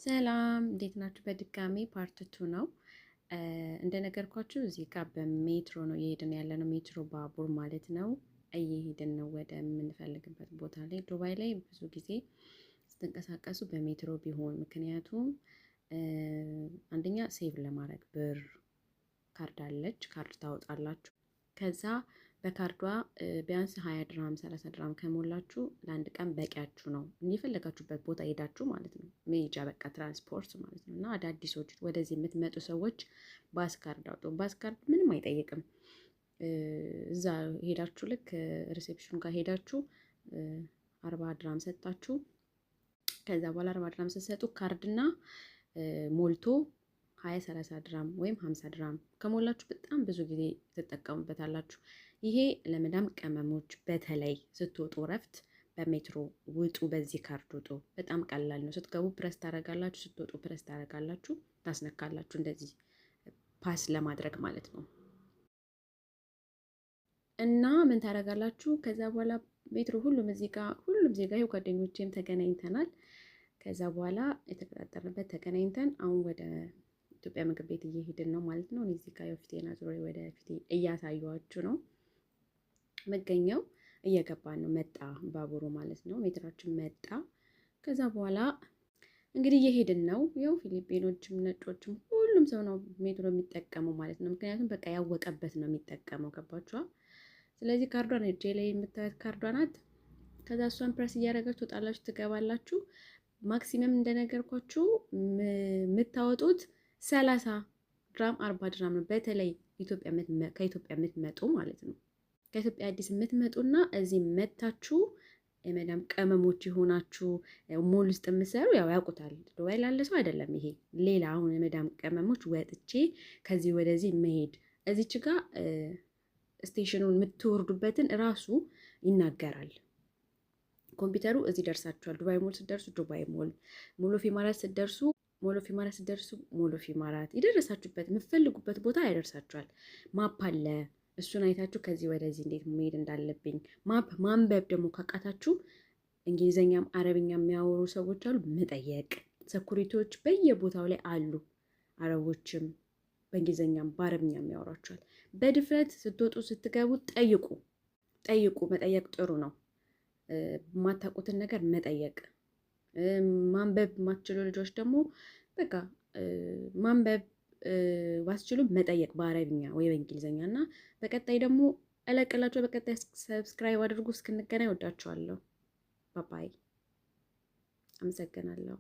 ሰላም፣ እንዴት ናችሁ? በድጋሚ part two ነው። እንደነገርኳችሁ እዚህ ጋር በሜትሮ ነው እየሄድን ያለ ነው። ሜትሮ ባቡር ማለት ነው። እየሄድን ነው ወደ የምንፈልግበት ቦታ ላይ። ዱባይ ላይ ብዙ ጊዜ ስትንቀሳቀሱ በሜትሮ ቢሆን፣ ምክንያቱም አንደኛ save ለማድረግ ብር፣ ካርድ አለች፣ ካርድ ታወጣላችሁ። ከዛ በካርዷ ቢያንስ 20 ድራም 30 ድራም ከሞላችሁ ለአንድ ቀን በቂያችሁ ነው። የፈለጋችሁበት ቦታ ሄዳችሁ ማለት ነው። መሄጃ በቃ ትራንስፖርት ማለት ነው። እና አዳዲሶች ወደዚህ የምትመጡ ሰዎች bus card አውጡ። Bus card ምንም አይጠይቅም። እዛ ሄዳችሁ ልክ reception ኑ ጋር ሄዳችሁ 40 ድራም ሰጣችሁ። ከዛ በኋላ 40 ድራም ስትሰጡ ካርድና ሞልቶ 20 30 ድራም ወይም 50 ድራም ከሞላችሁ በጣም ብዙ ጊዜ ትጠቀሙበታላችሁ። ይሄ ለመዳም ቅመሞች በተለይ ስትወጡ እረፍት በሜትሮ ውጡ፣ በዚህ ካርድ ውጡ። በጣም ቀላል ነው። ስትገቡ ፕረስ ታደርጋላችሁ፣ ስትወጡ ፕረስ ታደርጋላችሁ፣ ታስነካላችሁ። እንደዚህ pass ለማድረግ ማለት ነው። እና ምን ታደርጋላችሁ? ከዛ በኋላ ሜትሮ ሁሉም እዚህ ጋር ሁሉም ዜጋ ይኸው ጓደኞቼም ተገናኝተናል። ከዛ በኋላ የተቀጣጠርንበት ተገናኝተን አሁን ወደ ኢትዮጵያ ምግብ ቤት እየሄድን ነው ማለት ነው። እኔ እዚህ ጋር የፊቴን አዙሬ ወደ ፊቴ እያሳየኋችሁ ነው መገኘው። እየገባን ነው። መጣ ባቡሩ ማለት ነው። ሜትራችን መጣ። ከዛ በኋላ እንግዲህ እየሄድን ነው። ያው ፊሊፒኖችም ነጮችም ሁሉም ሰው ነው ሜትሮ የሚጠቀመው ማለት ነው። ምክንያቱም በቃ ያወቀበት ነው የሚጠቀመው። ገባችኋ? ስለዚህ ካርዷን እጄ ላይ የምታዩት ካርዷ ናት። ከዛ እሷን ፕረስ እያደረጋችሁ ትወጣላችሁ፣ ትገባላችሁ። Maximum እንደነገርኳችሁ የምታወጡት 30 ድራም 40 ድራም ነው። በተለይ ከኢትዮጵያ የምትመጡ ማለት ነው። ከኢትዮጵያ አዲስ የምትመጡና እዚህ መታችሁ የመዳም ቅመሞች የሆናችሁ ሞል ውስጥ የምትሰሩ ያው ያውቁታል። ዱባይ ላለ ሰው አይደለም ይሄ ሌላ። አሁን የመዳም ቅመሞች ወጥቼ ከዚህ ወደዚህ መሄድ እዚች ጋር station ኑን የምትወርዱበትን እራሱ ይናገራል ኮምፒውተሩ። እዚህ ደርሳችኋል። ዱባይ ሞል ስትደርሱ ዱባይ ሞል፣ ሞል ኦፍ ኢማራት ስትደርሱ ሞል ኦፍ ኢማራት ስትደርሱ ሞል ኦፍ ኢማራት፣ የደረሳችሁበት የምትፈልጉበት ቦታ ያደርሳችኋል። Map አለ። እሱን አይታችሁ ከዚህ ወደዚህ እንዴት መሄድ እንዳለብኝ map ማንበብ ደግሞ ካቃታችሁ እንግሊዝኛም አረብኛ የሚያወሩ ሰዎች አሉ፣ መጠየቅ። Security ዎች በየቦታው ላይ አሉ። አረቦችም በእንግሊዝኛም በአረብኛም ያወሯቸዋል። በድፍረት ስትወጡ ስትገቡ ጠይቁ፣ ጠይቁ። መጠየቅ ጥሩ ነው። የማታውቁትን ነገር መጠየቅ። ማንበብ የማትችሉ ልጆች ደግሞ በቃ ማንበብ ባትችሉ መጠየቅ በአረብኛ ወይ በእንግሊዝኛ። እና በቀጣይ ደግሞ እለቅላችሁ። በቀጣይ subscribe አድርጉ። እስክንገናኝ ወዳችኋለሁ። Bye bye። አመሰግናለሁ።